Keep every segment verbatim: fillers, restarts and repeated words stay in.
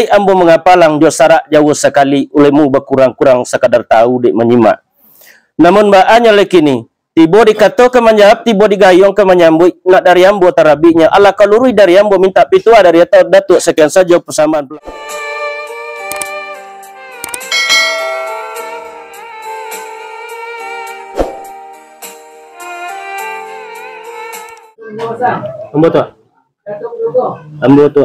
Ambo mangapalang jo sarak jauah sakali, ulemu bakurang-kurang sakadar tahu dek manyimak. Namun baa nyo lai kini, tibo di kato ka manjawab, tibo di gayuang ka manyambuik, nak dari ambo tarabiknyo, alah ka luruih dari ambo mintak pituah dari Datuak. Sakian sajo pasambahan. Ambo tu. Ambo tu.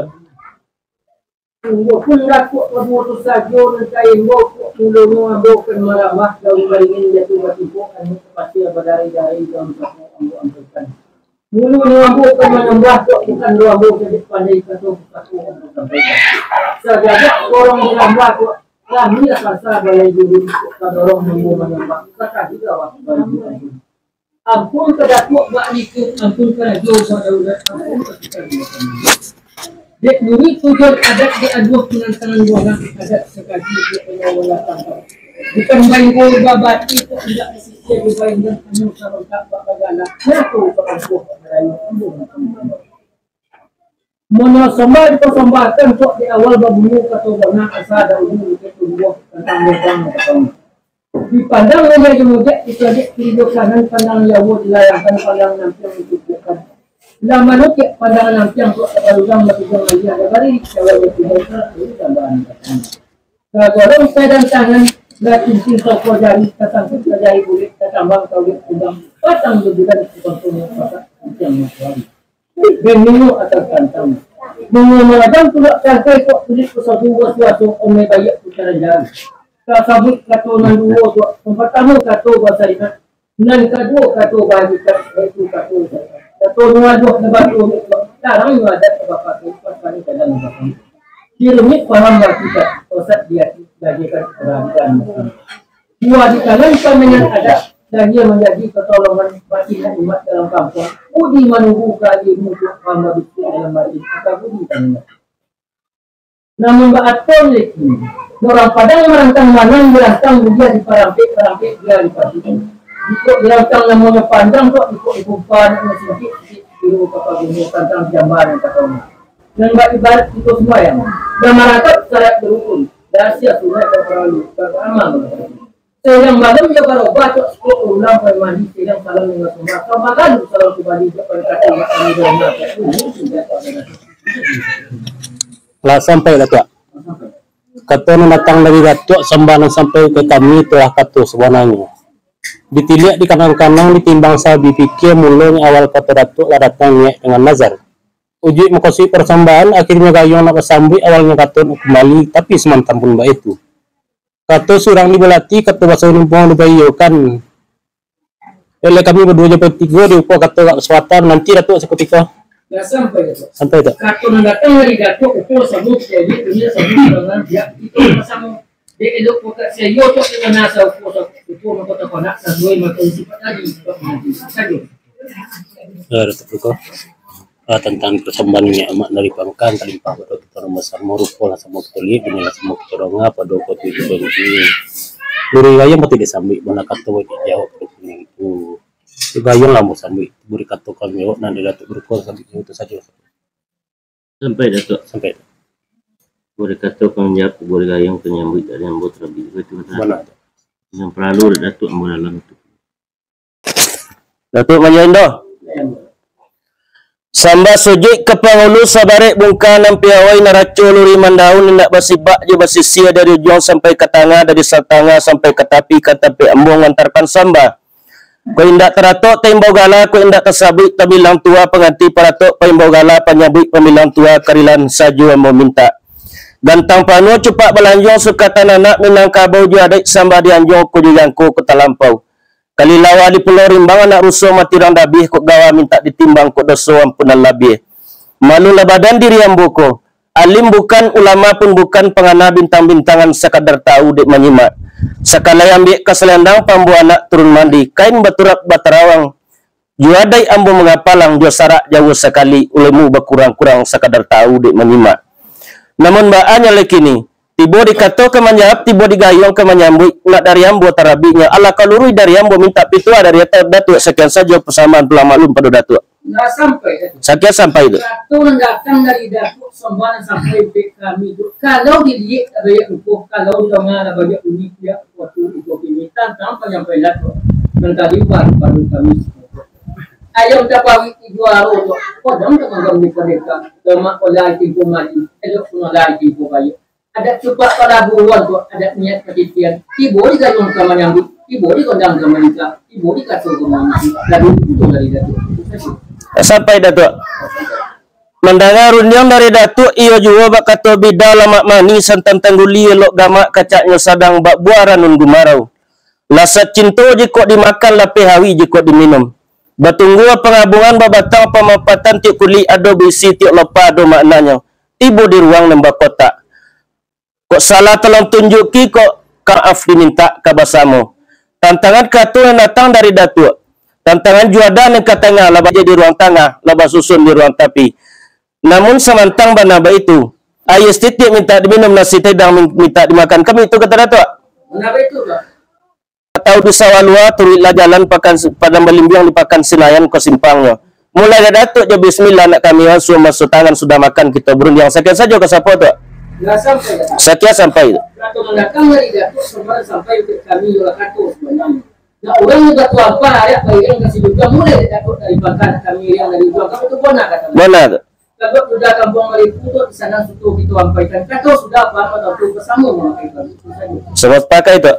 Sungguahpun rakuak baduo tu sajo nan ka imbau, kok mulonyo ambo kan marambah, daun baringin jatuah batimpok, angin ka pasia badarai-darai, daun sapo ambo ambiakan. Mulonyo ambo kan manambah, kok bukan doh ambo cadiak pandai, kato pusako ambo sampaikan. Sagagak korong dirambah, kok kami raksasa balai dulu, kok kadorong ambo manambah, sakali gawah bagi ambo. Ampun ka Datuak bak likun, ampun ka Rajo bak daulat, ampun ka Sultan bak panglimo. Dek nurut tujuan adat, dek aduah pinantangan buah adat sakali, dek panyawalan tangkap. Bukan bainggol babati, kok indak basisia dibainggol, hanyo sabangkak bak bagala, nyato bak ampuah bak barayo, ambo mintak ampun. Monyo sombah dipasambahkan, kok di awal babunyi kato bana, asa ada ujung, dikit tumbuah tantang lubang kato. Dipandang mojak-mojak, dicaliak kiri jo kanan, pandang jauah dilayangkan, pandang nampiang ditunjuakkan. Lah manukiak pandangan nampiang, kok tapalugang batujuang aia, lah baririk cawan batujuang sarak, jadi tambahan katanya. Kagolong padan tangan, lah cincin soko jari, tasangkut ka jari bulik, tatambang ka ulek kumbang, patang jo bulan dipangkonyo, pasak cincin matoari. Bennyo ateh kantang. Bungo maradang tulak tangkai, kok kulik pasabu basuaso, omai baiak putaran jari. Tasabuik kato nan duo tu, nan partamo kato basarikat, nan kaduo kato bahakikat, yaitu kato zakat. Kato nan aduah nan batua tu, tarang nan adat bapakai, patani kadang bapakai. Kirumik paham bahakikat, tosat di ati, jadikan perhatian. Buah di tangan pamenan adat, dan ia manjadi patolongan bagi umat dalam kampuang. Budi manunggu ka ilmu tu, hamba bisi dalam batin, maka budi tangan. Namun baaton leki, urang Padang marantang manang, dirantang buliah, diparampek, parampek dia dipasukan. Jikok dirantang namonyo panjang, kok jikok dikumpa naknyo singkik, singkik tiru ka pagunyo, tantang jamban nan katongah. Nan baibarat kito sumbayang, nan marangkap syarat barukun, rahasia sunat tak paralu, tak amal. Siang malam dia barubah, tak suko ulang pai mandi, siang salam dengan sumba, ka malalu salam kubali, tak pada kata nak kami dalam mata, ini sudah tak ada. Lah sampai lah, Tuak. Kato nan datang dari Datuak, sambah nan sampai ka kami, itulah kato sabananyo. Ditiliak, dikanang-kanang, ditimbang sabipikia, mulonyo awal kato Datuak lah datang niaik dengan nazar. Ujuik makasuik parsambahan, akhirnyo gayuang nak basambuik, awalnyo kato nak kumbali, tapi samantang pun baitu. Kato surang dibalati, kato baso numpuang dibaiyokan. Elok kami baduo jo batigo, diupa kato agak basapatan, nanti Datuak sakutiko. Lah sampai, Datuak. Sampai, Datuak. Kato nan datang dari Datuak, upo samo, jadi dunia samo, dengan pihak kito samo-samo. Dek elok pokat sayo, Datuak, di mana saupo, saupo, mako tapanak, sasuai, mako isi pak tadi, Datuak, nanti sajo. Ya, Datuak, Datuak. Ah, tantang parsambahan niniak mamak dari pangka, kalimpah bado kito nan basamo, rupo lah samo kito liek, danga lah samo kito donga, pado wakatu itu baru tu. Luruih gayuang patuik disambuik, bana kato wajib jawab pado kuning tu. Di gayuang lah ambo sambuik, budi kato ka manjawab, nan di Datuak baruko sambuik itu sajo. Sampai, Datuak. Sampai. Budi kato ka manjawab, budi gayuang ka manyambuik, dari ambo tarabik. Itu bana. Bana. Nan paralu Datuak ambo dalam tu. Datuak manjaindo. Sambah sujuik ka pangulu, sabarek bungka nan piawai, naraco luruih mandaun, indak basibak jo basisia, dari ujuang sampai ka tangah, dari satangah sampai ka tapi, ka tapi ambo mangantarkan sambah. Kok indak taratok taimbau gala, kok indak tasabuik tabilang tua, panganti paratok paimbau gala, panyabuik pambilang tua, karilahan sajo ambo mintak. Gantang panuah cupak balanjuang, sukatan anak Minangkabau jo adaik sambah di anjuang, ko jo jangko ko talampau. Kali lawa di Pulau Rimbang, anak ruso mati urang dabih, kok gawa mintak ditimbang, kok doso ampunan labiah. Malulah badan diri ambo ko, alim bukan, ulama pun bukan, pangana bintang-bintangan, sakadar tahu dek manyimak. Sakalai ambiak ka salendang, pambuah anak turun mandi, kain baturap batarawang, jo adaik ambo mangapalang, jo sarak jauah sakali, ulemu bakurang-kurang, sakadar tahu dek manyimak. Namun baa nyo lai kini, tibo di kato ka manjawab, tibo di gayuang ka manyambuik, nak dari ambo tarabiknyo, alah ka luruih dari ambo mintak pituah dari Datuak. Sakian sajo pasambahan, pulang maklum pado Datuak. Lah sampai, Datuak. Sakian sampai tu. Kato nan datang dari Datuak, sambah nan sampai untuak kami tu. Kalau diliek lah banyak rupo, kalau didanga lah banyak bunyi, pihak waktu itu kini tantang panyampaian Datuak. Nan tadi baru-baru kami. Ayam tapawi di juaro tu, kodong tu mangganggu pandeka. Lemak olah timpo mati, elok pun olah timpo bayo. Adat cupak palabuhan tu, adat niat patitian. Tibo di gayuang ka manyambut, tibo di gondang ka manikah, tibo di kaso ka manikah. Lalu pulang dari Datuak. Sampai, Datuak. Mandanga rundiang dari Datuak, iyo juo bakato bida lamak manih, santan tangguli elok gamak, kacaknyo sadang bak buah ranun gumarau. Lasat cinto jikok dimakan, lapeh awik jikok diminum. Batunggu pangabungan, babatang pamapatan, tiok kulik ado baisi, tiok lopa ado maknanyo. Tibo di ruang nan bakotak. Kok salah tolong tunjuki, kok maaf dimintak ka basamo. Tantangan kato nan datang dari Datuak. Tantangan juadah nan ka tangah, lah bajadi di ruang tangah, lah basusun di ruang tapi. Namun samantang bana baitu, aia satitik mintak diminum, nasi taidang min-, mintak dimakan. Kami itu kato Datuak. Bana baitu, Pak. Tahu di sawah lua, turuiklah jalan pakan, padang balimbiang di Pakan Sinayan ko simpangnyo. Mulai dari Datuak jo bismillah, nak kami asuah maso tangan, sudah makan kito barundiang. Sakian sajo ka sapo tu. Lah sampai, Datuak. Sakian sampai. Kato nan datang dari Datuak, sampai, sampai untuak kami, yolah kato sabananyo. Nak urang nan batuampah, ayak bairing ka silujuang, mulai dari Datuak dari Pakan, kami iriang dari ujuang, kato tu bona kato. Bona tu. Kalau sudah kampuang Maliku tu, di sana sudah kita ampaikan. Kato sudah, paham atau tu, basamo mamakai baju. Itu sajo. Samo pakai tu.